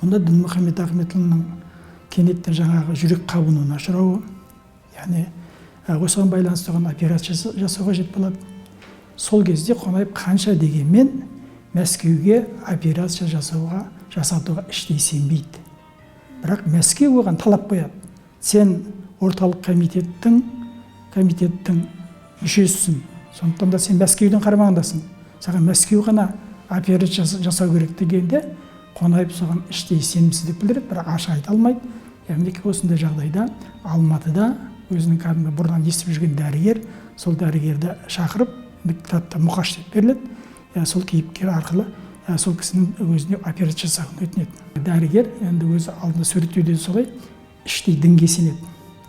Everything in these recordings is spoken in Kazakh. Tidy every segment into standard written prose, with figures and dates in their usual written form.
Онда Дінмұхамед Ахметұлының кенеттен жаңағы жүрек қабынуына ұшырауы, яғни осыған байланысты оған операция жасау қажет болады. Сол кезде Қонаев қанша дегенмен Мәскеуге операция жасауға, жасатуға іштей сенбейді. Бірақ Мәскеу оған талап қояды: сен орталық комитеттің мүшесісің, сондықтан да сен Мәскеудің қарамағындасың, саған Мәскеу ғана операция жасау керек дегенде, Қонаев соған іштей сенімсіздік білдіреді, бірақ ашық айта алмайды. Яғни осындай жағдайда Алматыда өзінің кәдімгі бұрыннан естіп жүрген дәрігер, сол дәрігерді шақырып, кітапта Мұқаш деп беріледі, сол кейіпкер арқылы сол кісінің өзіне операция жасауын өтінеді. Дәрігер енді өзі алдында суреттеуде солай іштей дінге сенеді,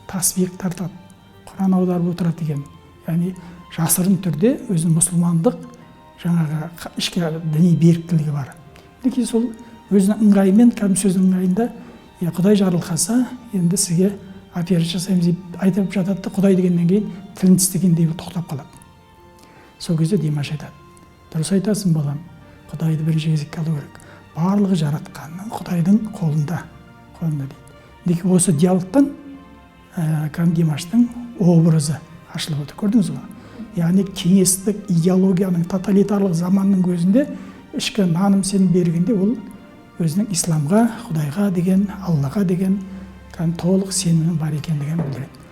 тасбих тартады, құран аударып отырады екен. Яғни жасырын түрде өзінің мұсылмандық жаңағы ішкі діни беріктілігі бар. Мінекей, сол өзінің ыңғайымен, кәдімгі сөздің ыңғайында, иә, құдай жарылқаса, енді сізге операция жасаймыз деп айтып жатады да, құдай дегеннен кейін тілін тістегендей тоқтап қалады. Сол кезде Димаш айтады: дұрыс айтасың, балам, құдайды бірінші кезекке алу керек, барлығы жаратқанның, құдайдың қолында дейді. Мінекей, осы диалогтан кәдімгі Димаштың образы ашылып отыр, көрдіңіз ғой. Яғни кеңестік идеологияның, тоталитарлық заманның өзінде ішкі наным сенім бергенде, ол өзінің исламға, құдайға деген, Аллаға деген кәдімгі толық сенімінің бар екендігін білдіреді.